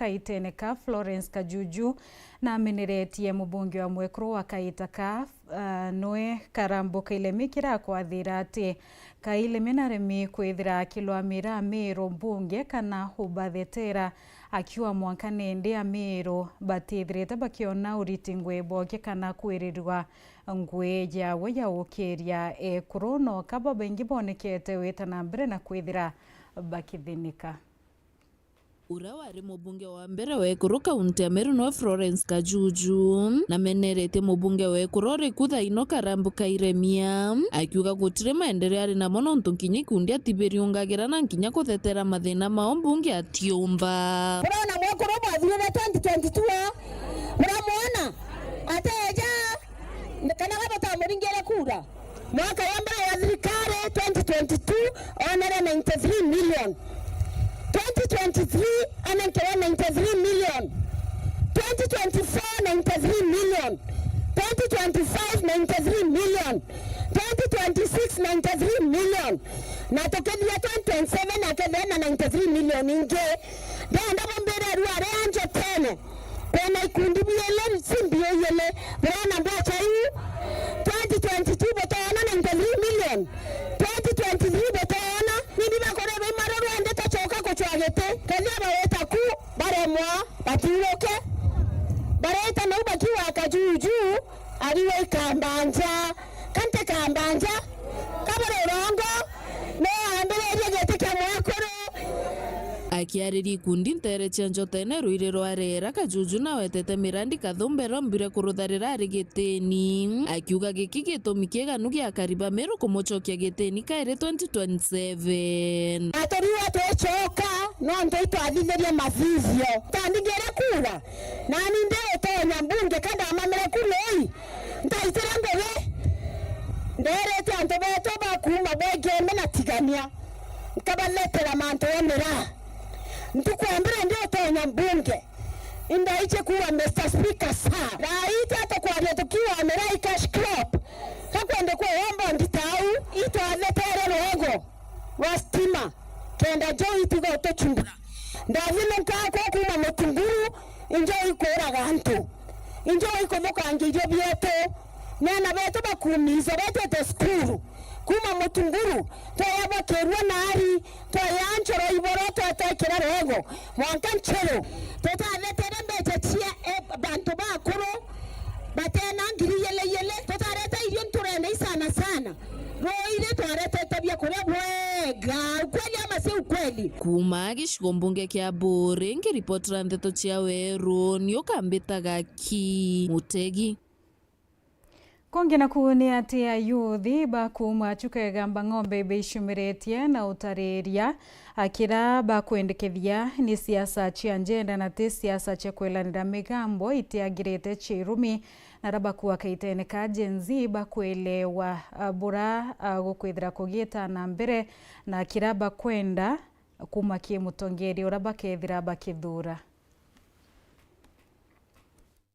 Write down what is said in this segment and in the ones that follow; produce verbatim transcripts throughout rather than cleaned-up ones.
Kaitene ka Florence Kajuju nameneretie mubunge wa mwekuru wa Kaita ka, ah, noe Karambu Kairemi kirakwathira ati Kairemi naremi kwithira akilwamira Amiru mbunge kana ubathetera, akiuga mwanka nindi Amiru batithirite bakiona uriti ngwe bwake kana kwirirwa ngwe yawe ya ukiria ekuru, noka babaingi bonekete wita na mbere na kwithira bakithinika. Uria wari mubunge wa mbere wa ekuru kaunti ya Meru noe Florence Kajuju, nameneretie mubunge wa ekuru uriku thaino Karambu Kairemia, akiuga gutiri maendeleo ari namo nontu nkinya ikundi atibiriungagira na nkinya kuthetera mathina mao mbunge atiumba. Burona mwekuru bwathirire twenty twenty-two, buramwona ateja kana we batamuringire kura. Mwaka ya mbere ya thirikari twenty twenty-two, onere ninety-three million. Twenty twenty-three, anenkewe ninety-three million. Twenty twenty-four, ninety-three million. Twenty twenty-five, ninety-three million. Twenty twenty-six, ninety-three million. Na tukithia twenty twenty-seven, akethira na ninety-three million ingi. Ndenda bumbire rua ria njo tene. Kwina ikundi biili, si mbio iili, burona mbeca iu. Twenty twenty-two butoona ninety-three million, twenty twenty-three butoona. Nini bakureba imaruru ende tacoka kucwa giti? Kethia bawita ku, baremwa, batiuruke. Bareta nau bakiuga Kajuju, ariwe ikambanja. Kante kambanja, kabere urongo, no ambiririe giti kia mwekuru. Akiariria ikundi ntere cia Njotene ruiri rwa Rera, Kajuju nawetete mirandi kathumbe rombire kurutharira ari gitini, akiuga giki gitumi kieganu gia akari ba Meru kumucokia gitini kairi twenty twenty-seven. Aturiwa twicoka, nontu itwathithirie mathithio. Tandingire kura, nani ndi utonya mbunge ka ndamamire kura ii, ntaitire ngugi. Nderete antu betu ba kuuma Bwegembe na Tigania, nkabaletera mantu ya miraa. Ntuku ya mbere ndi utonya mbunge, indaiche kuuga, Mister Speaker, sir, raiti atukwaria tukiuga miraa i cash crop, ka kwende kweyomba nditau, itwathetere rwego rwa stima, kenda njoi itiga utuchumbura. Ndathinunka akwa kuuma Mutunguru, injoi kuuraga antu, injoi kuthukangia irio bietu, ni ana betu bakuumiza betete cukuru kuuma Mutunguru, tweyabakirua naari, tweya ncoro iboro, twetwekira rwego mwanka ncheru. Tutathetere mbeca cia, eh, bantu bakuru, batena ngiri igili igili, tutareta irio nturene isana sana. Ruiri twaretete biakuria bwega. Ukweli ama si ukweli? Kuuma gicigo mbunge kia Buuri, nkiripotera ndeto cia Weru, ni ukambitaga ki Mutegi. Kungi naku ni ati ayuthi ba kuuma Chuka Igamba Ng'ombe beicumiritie na utariria akira bakwendekethia ni siasa cia njenda na ti siasa cia kwelanira migambo itiagirite cia irumi. Nara bakua kaitene ka Gen Z bakwelewa, ah, bura, ah, gukwithira kugiita na mbere na kira bakwenda kuuma ki mutongeria ura bakethira bakithura.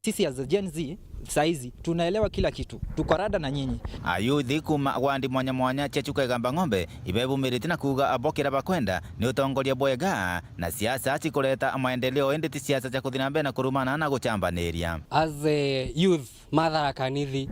Sisi as Gen Z saizi tunaelewa kila kitu, tuko rada na nyinyi. Ayuthi kuma wandi mwanya mwanya cia Chuka Igamba Ng'ombe ibebumiritie na kuuga abo kira bakwenda ni utongoria bwega na siasa cikureta maendeleo, indi ti siasa cia kuthi na mbere na kurumana na guchambaniria. As a youth, Mathara Kanithi,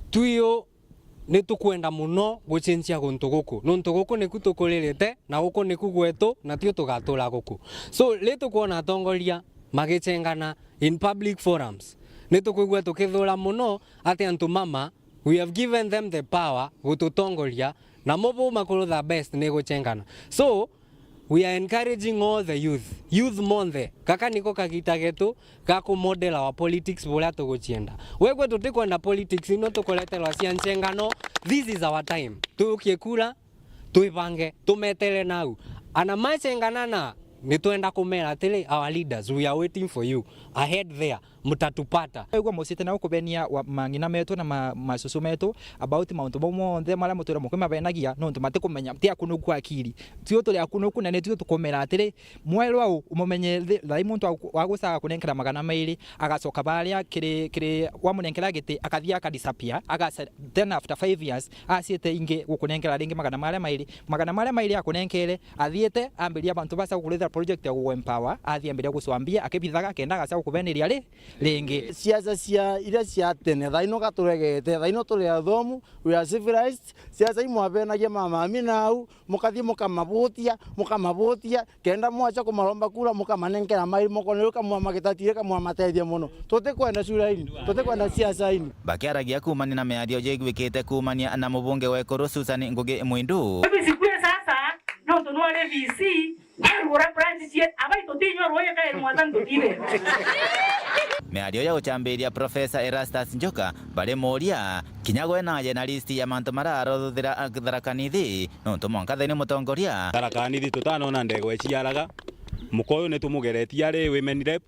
twiu ni tukwenda muno gucenjia guntu guku, nuntu guku niku tukuririte na guku niku gwetu, na tio tugatura guku. So, ri tukwona atongoria magicengana in public forums, ni tukwigua tukithura muno ati antu mama, we have given them the power gututongoria, namo bu makuru the best ni gucengana. So, we are encouraging all the youth. Youth monthe, gaka niko kagita getu ga ku model our politics buria tugucienda. Wegwe tutikwenda politics ino tukureterwa cia ncengano. This is our time. Tukie kura, twibange, tumetere nau. Ana macengana na, ni twenda kumera atiri, our leaders, we are waiting for you ahead there. Mutatupata. Igua mucite na ukubenia wa mang'ina metu na ma-, macucu metu about mauntu mau monthe maria mutwire mukimabenagia, nontu matikumenya, ti akunuku akiri. Tio turi akunuku na ni tio tukumera atiri, mwerwa u, umumenye thi-, thai muntu wa gu-, wa gucaga kunenkera magana mairi, agacoka baria kiri, kiri wamunenkera giti, akathia aka disappear, agaca-, then after five years, aciite ingi gukunenkera ringi magana maria mairi, magana maria mairi akunenkere, athiite, ambiria bantu baca kuritha Project ya gu empower, athiambiria gucwambia akibithaga kenda agaca gukubeniria ri ringi. Siasa cia iria cia tene thaino gaturegete, thaino turi athomu, we are civilized. Siasa imwabenagia mamami nau, mukathii mukamabutia, mukamabutia, kenda mwacha kumaromba kura mukamanenkera mairi mokone riu kamwa magitatire kamwa matethia mono. Tutikwenda cura ini, tutikwenda siasa ini. Bakiaragia kuumania na miario jiguikite kuumania na mubunge wa Ekuru Susan Ngugi Mwindu. Hivi siku ya sasa nontu nwari V C, warugura branch cie abai tutinywa rwoyo kairi mwathani tutire. Miario ya gucambiria Profesa Erastus Njoka bari muria kinya gwe naje na list ya mantu mararothira Tharaka Nithi nontu mwanka thaini mutongoria. Tharaka Nithi tutanona ndegwa iciaraga, muka uyu ni tumugeretie ari women rep,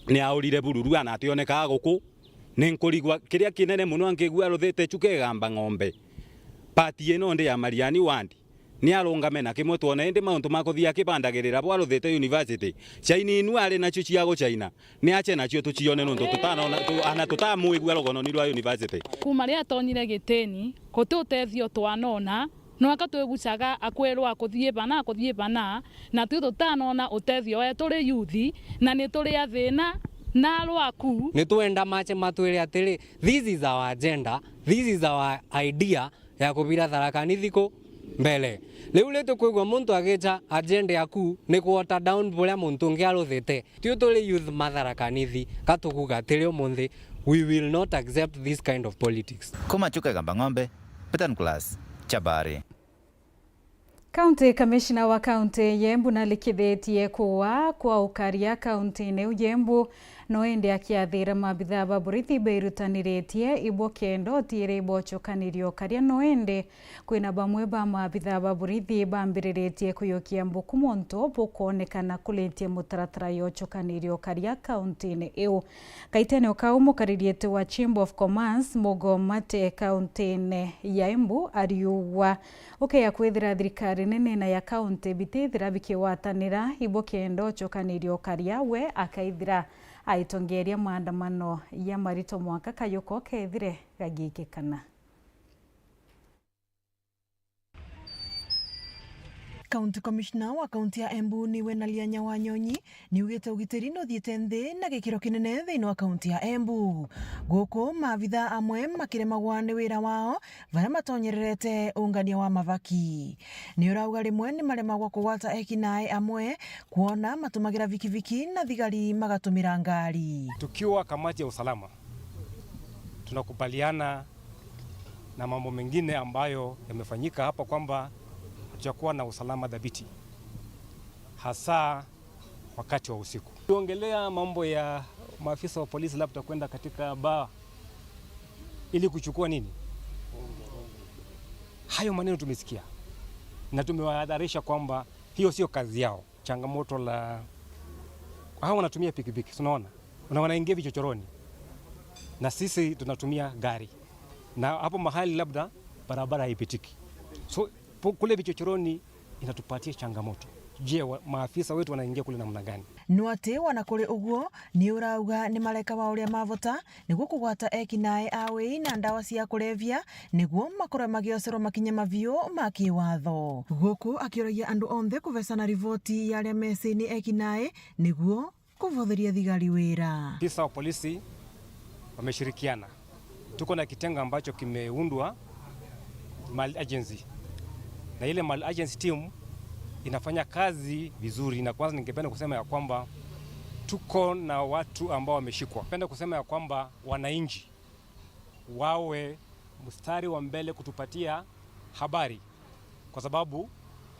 ni aurire bururu ana ationekaa guku. Ni nkurigwa kiria kinene mono ankigua aruthite chuka igamba ng'ombe. Pati ino ndi ya Mariani ward. Ni arungame na kimwe twone indi mauntu ma kuthii akibandagirira bwa aruthite university. Chaini inu ari nacio cia guchaina. Ni ache nacio tucione nontu tutanona tu, ana tutamwigua rugononi rwa university. Kuuma riria atonyire gitini, guti utethio twanona. Nwaka twigucaga akwirwa akuthii bana, akuthii bana, na twi tutanona utethio we turi yuthi, na ni turi athina na arwaku. Ni twenda mache matwire atiri, this is our agenda, this is our idea ya kubira Tharaka Nithi ku mbere. Riu ri tukwigua muntu agicha agenda yaku ni ku water down buria muntu ungi aruthite. Twi turi youth ma Tharaka Nithi, ka tukuga atiri umunthi, we will not accept this kind of politics. Kuma Chuka Igamba Ng'ombe, Peter Nicholas, Chabari. County Commissioner wa kaunti ya Embu nalikithitie kuwa kwa ukaria kauntiine iu ya Embu, no indi akiathira maabithaa ba borithi beirutaniritie ibo kenda utiire ibochukaniria ukaria, no indi kwina bamwe ba maabithaa ba borithi bambiriritie kuyukia mbuku montu bukwonekana kuritie mutaratara ya uchukaniria ukaria kauntiine iu. Kaitene o kau, mukaririete wa Chamber of Commerce Mugo Mate kauntiine ya Embu ariugwa ukeya kwithira thirikari nene na ya kaunti bitithira bikigwatanira ibo kenda uchukaniria ukaria, we akaithira aitongeria maandamano ya marito mwanka kayuko kethire gagiikikana. County Commissioner wa kaunti ya Embu niwe Nalianya Wanyonyi niugite ugitiri nuthiite nthi na gikiro kinene thiini wa kaunti ya Embu. Guku maabitha amwe makiremagwa ni wira wao baria matonyererete ungania wa mavaki. Niurauga rimwe nimaremagwa kugwata eki nae amwe kwona matumagira bikibiki na thigari magatumira ngari. Tukiwa kamati ya usalama tunakubaliana na mambo mengine ambayo yamefanyika hapa kwamba hatujakuwa na usalama dhabiti, hasa wakati wa usiku. Tuongelea mambo ya maafisa wa polisi labda kwenda katika baa ili kuchukua nini? Hayo maneno tumesikia na tumewahadharisha kwamba hiyo sio kazi yao. Changamoto la hao wanatumia pikipiki, tunaona na wanaingia vichochoroni, na sisi tunatumia gari, na hapo mahali labda barabara haipitiki, so kule vichochoroni inatupatia changamoto. Je, maafisa wetu wanaingia kule namna gani? No ati wana kuri uguo, ni urauga ni mareka wa uria mavota niguo kugwata eki nae a wii na ndawa cia kurevia, niguo makorwe magiocerwa makinya maviu ma kiwatho. Guku akiuragia andu onthe kuvecana rivoti ya aria mecini eki nae, niguo kuvuthiria thigari wira. Afisa wa polisi wameshirikiana, tuko na kitengo ambacho kimeundwa, mal agency, na ile mal agency team inafanya kazi vizuri. Na kwanza ningependa kusema ya kwamba tuko na watu ambao wameshikwa. Napenda kusema ya kwamba wananchi wawe mstari wa mbele kutupatia habari kwa sababu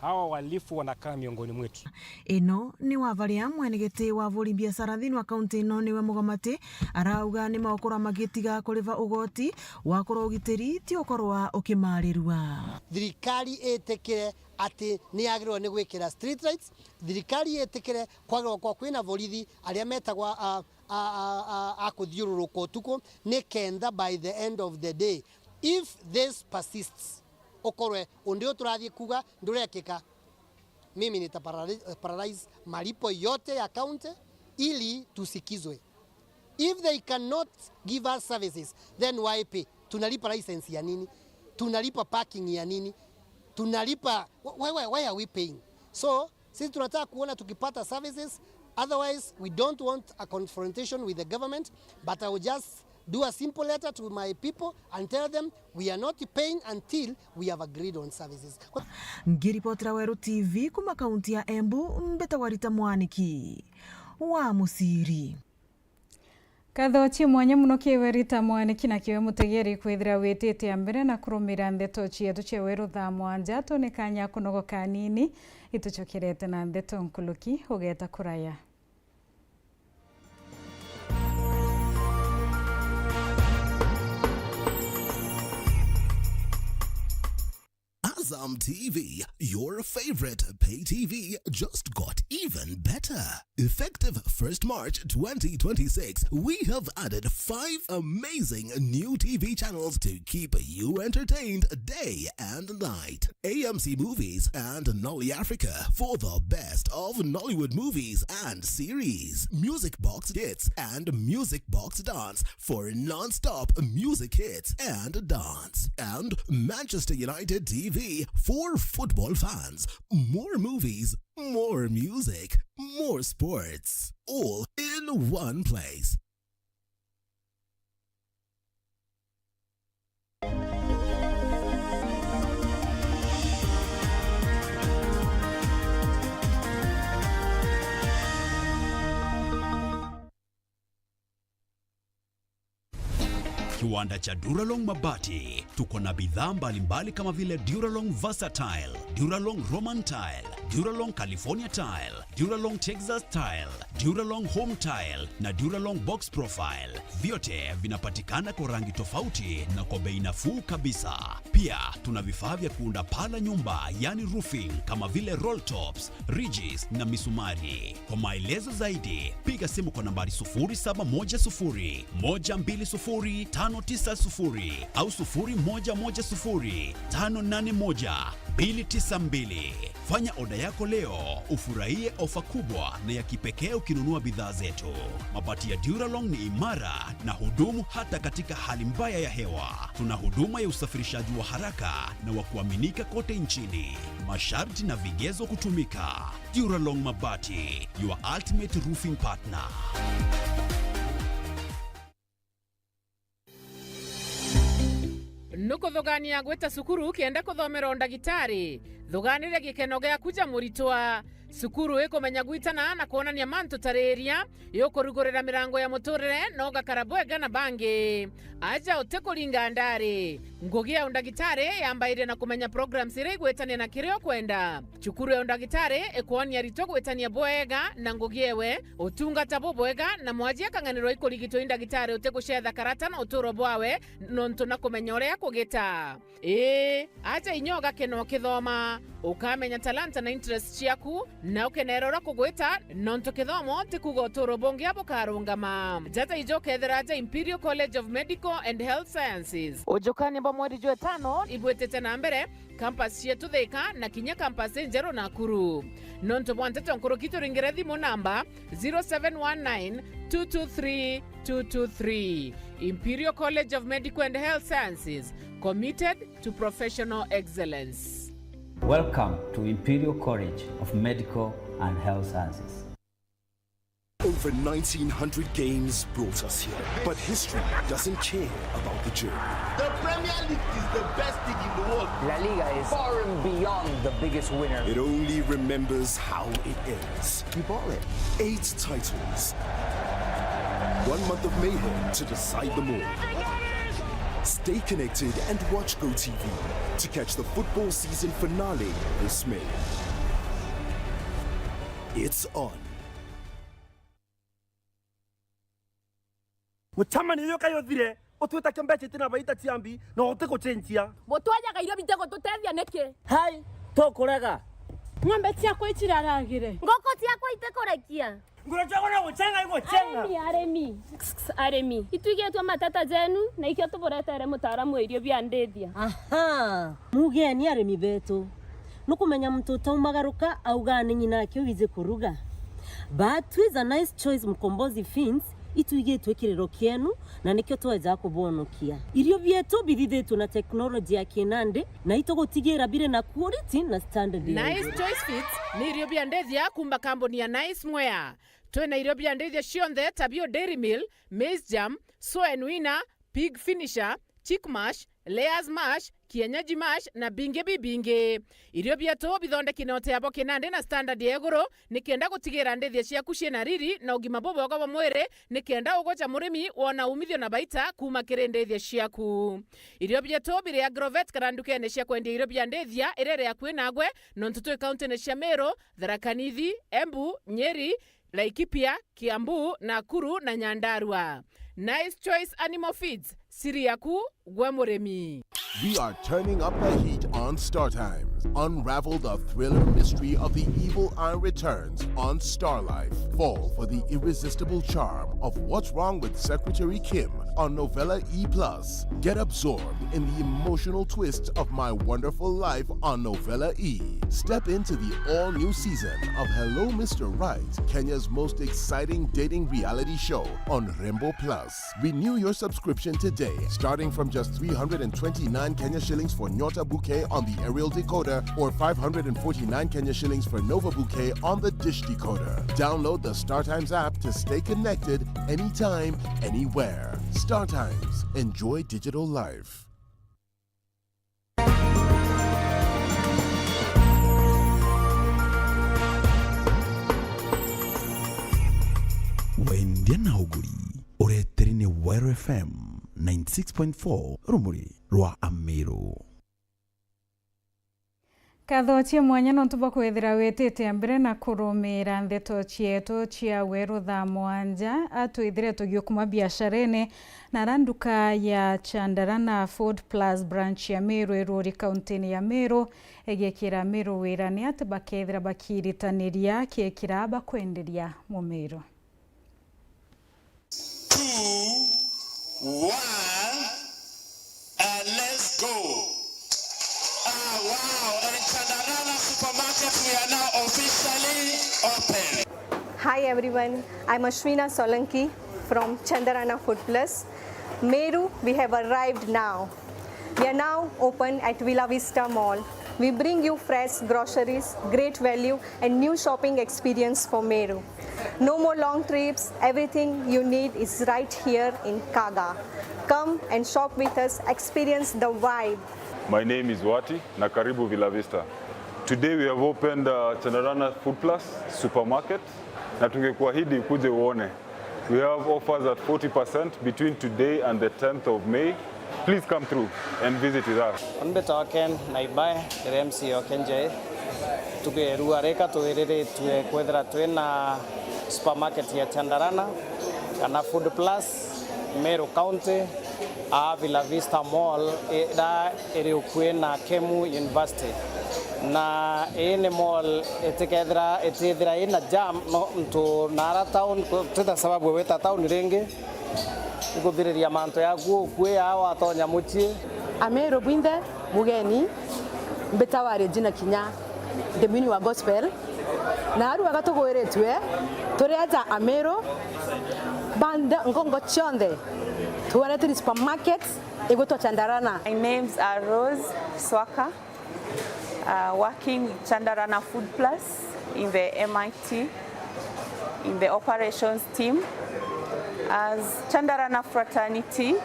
hawa wahalifu wanakaa miongoni mwetu. Ino ni wavaria mwenegiti wa vuri biashara thiini wa kaunti ino niwe Mugamati arauga ni magukorwa magitiga kuriva ugoti wakorwa ugitiri ti ukorwa ukimarirua. Thirikari itikire ati ni yagirwa ni gwikira street lights, thirikari itikire kwagirwa kwa kwina borithi aria metagwa a, a, a, a, a kuthiururuka utuku, ni kenda by the end of the day, if this persists, ukorwe undi uyu turathii kuuga ndurekika, mimi nita paralyze malipo yote ya county ili tusikizwe. If they cannot give us services, then why pay? Tunalipa license ya nini? Tunalipa parking ya nini? Tunalipa, why, why, why are we paying? So Sisi tunataka kuona tukipata services, otherwise we don't want a confrontation with the government, but I will just do a simple letter to my people and tell them we are not paying until we have agreed on services. Ngiripotera Weru T V kuma kaunti ya Embu, mbitagwa Rita Mwaniki wa Muciri. Nkatho ci mwanya mono kiwe Rita Mwaniki na kiwe mutegeri kwithira witite a mbere na kurumira ndeto cietu cia Weru thaa mwanja. Tuni kanya kunogoka anini, itucokerete na ndeto nkuluki, ugeta kuraya. Azam T V, your favorite pay T V, just got even better. Effective first March twenty twenty-six, we have added five amazing new T V channels to keep you entertained day and night. A M C Movies and Nolly Africa for the best of Nollywood movies and series. Music Box Hits and Music Box Dance for non-stop music hits and dance. And Manchester United T V for football fans. More movies, more music, more sports. All in one place. Kiwanda cha Duralong Mabati. Tuko na bidhaa mbalimbali kama vile Duralong Versatile, Duralong Roman Tile, Duralong California Tile, Duralong Texas Tile, Duralong Home Tile na Duralong Box Profile. Vyote vinapatikana kwa rangi tofauti na kwa bei nafuu kabisa. Pia tuna vifaa vya kuunda paa la nyumba, yani roofing, kama vile roll tops, ridges na misumari. Kwa maelezo zaidi, piga simu kwa nambari sufuri saba moja sufuri, moja mbili sufuri, tano tisa sufuri au sufuri moja moja sufuri, tano nane moja, mbili tisa mbili. Fanya oda yako leo, ufurahie ofa kubwa na ya kipekee ukinunua bidhaa zetu. Mabati ya Duralong ni imara na hudumu hata katika hali mbaya ya hewa. Tuna huduma ya usafirishaji wa haraka na wa kuaminika kote nchini. Masharti na vigezo kutumika. Duralong Mabati, your ultimate roofing partner. Nukuthugania gwita cukuru kenda kuthomera undagitari? Thuganire gikeno giaku ja muritwa. Cukuru ikumenya gwitana na kwonania mantu tariria, yukurugurira mirango ya muturire na ugakara bwega na bangi. Aja utikuringa ndari. Ngugi ya undagitari yambairia na kumenya programs iria igwitania na kiria ukwenda. Cukuru ya undagitari ikwonia aritwa gwitania bwega na ngugi ewe, utungata bubwega, na mwaji akang'anirwa ikurigitwa i ndagitari utigucetha karata na uturo bwawe, nontu na kumenya uria akugita. Ii, aja inya ugakena ukithoma, ukamenya talanta na interest ciaku, na ukenera uria kugwita, nontu kithomo ti kuuga uturo bungi bukarungama. Jata ija ukethira aja Imperial College of Medical and Health Sciences. Ujukania bwa mweri jwa itano ibwitite na mbere, campus cietu Thika na kinya campus injeru Nakuru. Nontu bwa nteto nkuruki, turingire thimu namba zero seven one nine two two three two two three. Imperial College of Medical and Health Sciences, committed to professional excellence. Welcome to Imperial College of Medical and Health Sciences. Over nineteen hundred games brought us here, but history doesn't care about the journey. The Premier League is the best league in the world. La Liga is far and beyond the biggest winner. It only remembers how it ends. You bought it. Eight titles. One month of mayhem to decide them all. Stay connected and watch Go T V to catch the football season finale this May. It's on. Mucemanio uyu kai uthire, utwita kio mbeca itina baita ciambi, na utigucenjia. Butwajaga irio bitigututethia niki? Hai, tukurega. Ng'ombe ciakwa iciraragire. Nguku ciakwa itikurekia. Nguru ciakwa no gucenga igucenga. Arimi, arimi. Arimi. Itwigitwe mateta jenu, na ikio tuburetere mutaaramu wa irio bia ndithia. Aha. Mugeni arimi betu. Nukumenya muntu utaumagaruka auga ni nyina ake wiji kuruga. But with a nice choice Mkombozi Feeds, Itwigitwe kiriro kienu, na nikio tweja kubonokia. Irio bietu bithithitwe na teknoloji ya kinandi, na itugutigira biri na quality na standard ya Nice iguru. Choice Fits ni irio bia ndithia kuuma kambuni ya Nice Mwea. Twina irio bia ndithia cionthe ta bio Dairy Meal, Maize Germ, Soen Winner, Pig Finisher, Chick Mash, Layers Mash, Kienyeji Mash na bingi bibingi. Irio bietu bithondeki na uteabo kinandi na standard ya iguru, nikenda gutigira ndithia ciaku ciina riri na ugima bubwega bwa mwiri, nikenda ugoca murimi wona umithio na baita kuuma kiri ndithia ciaku. Irio bietu biri Agrovet kana ndukene cia kwendia irio bia ndithia iria iri akui nagwe, nontu twi kauntine cia Meru, Tharaka Nithi, Embu, Nyeri, Laikipia, Kiambu, Nakuru na Nyandarua. Nice Choice Animal Feeds, siri yaku gwe murimi. We are turning up the heat on Star Times. Unravel the thriller mystery of the evil eye returns on Star Life. Fall for the irresistible charm of What's Wrong with Secretary Kim on Novella E plus. Get absorbed in the emotional twist of My Wonderful Life on Novella E. Step into the all-new season of Hello Mister Right, Kenya's most exciting dating reality show on Rembo Plus. Renew your subscription today, starting from just three hundred and twenty-nine Kenya shillings for Nyota Bouquet on the aerial decoder or five hundred and forty-nine Kenya shillings for Nova Bouquet on the dish decoder. Download the StarTimes app to stay connected anytime, anywhere. StarTimes. Enjoy digital life. Wendia na uguri, ureteri ni Weru F M ninety six point four, rumuri rwa Ameru. Nkatho cia mwanya nontu bwa kwithira witite mbere na kurumira ndeto cietu cia Weru thaa mwanja. Atwithire tugiukuma biasharene na ara nduka ya Chandarana Food Plus branch ya Meru Iruri, kauntini ya Meru, igikira Meru wira ni ati bakethira bakiritaniria kiekira bakwenderia Mumiru. Two, one, and let's go. Ah, wow, and Chandarana Supermarket, we are now officially open. Hi everyone, I'm Ashwina Solanki from Chandarana Food Plus. Meru, we have arrived now. We are now open at Villa Vista Mall. We bring you fresh groceries, great value, and new shopping experience for Meru. No more long trips, everything you need is right here in Kaga. Come and shop with us, experience the vibe. My name is Wati, na karibu Villa Vista. Today we have opened, uh, Chandarana Food Plus Supermarket, na tungekuahidi ukuje uone. We have offers at forty percent between today and the tenth of May. Please come through and visit with us. Mbitawa Ken Naibae, ndiri M C o Kenjai. Ntuku ya irua rika twiriritue kwithira twina supermarket ya Chandarana kana Food Plus, Meru County, aa Villa Vista Mall, ira iri ukui na Kemu University. Na ii ni mall itikethira, itithira ina jam, nontu naara town, twita sababu ya gwita town ringi, ikuthiriria mantu yaku ukui aa watonya mucii. Ameru bwinthe, mugeni, mbitawa Regina Kinya, ndi mwini wa gospel. Na aru aga tugwiritue, turi aja Ameru, banthe ngongo cionthe, tuaretiri supermarket igwitwa Chandarana. My names are Rose Swaka, uh, working with Chandarana Food Plus in the M I T, in the operations team. As Chandarana fraternity,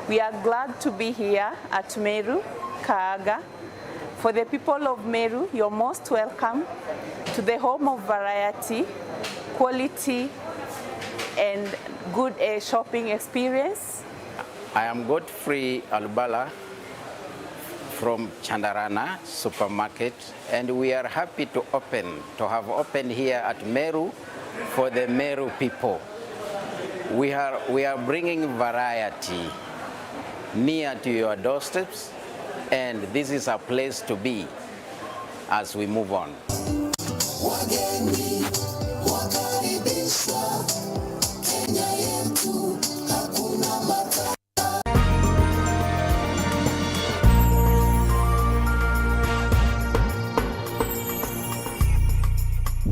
we are glad to be here at Meru, Kaaga. For the people of Meru, you're most welcome to the home of variety, quality, and good, eh, shopping experience. I am Godfrey Alubala from Chandarana Supermarket, and we are happy to open, to have opened here at Meru for the Meru people. We are, we are bringing variety near to your doorsteps, and this is a place to be as we move on. Wageni wakaribishwa, Kenya yetu, hakuna matata.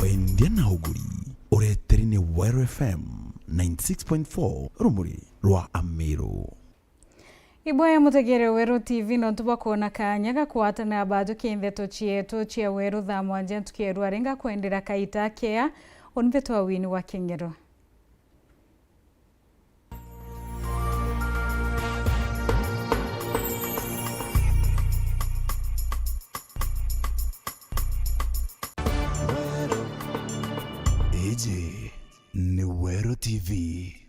Wendia na uguri, ureteri ni Weru F M ninety six point four Rumuri rwa Amiru. Ibwaya mutegere Weru T V nontu bwa kwona kanya ga kwatana batuki ndeto cietu cia Weru thaa mwanja ntuku ya rwari ngakwendera kaita kea. Unbetwa Wini wa King'ero. Iji ni Weru T V.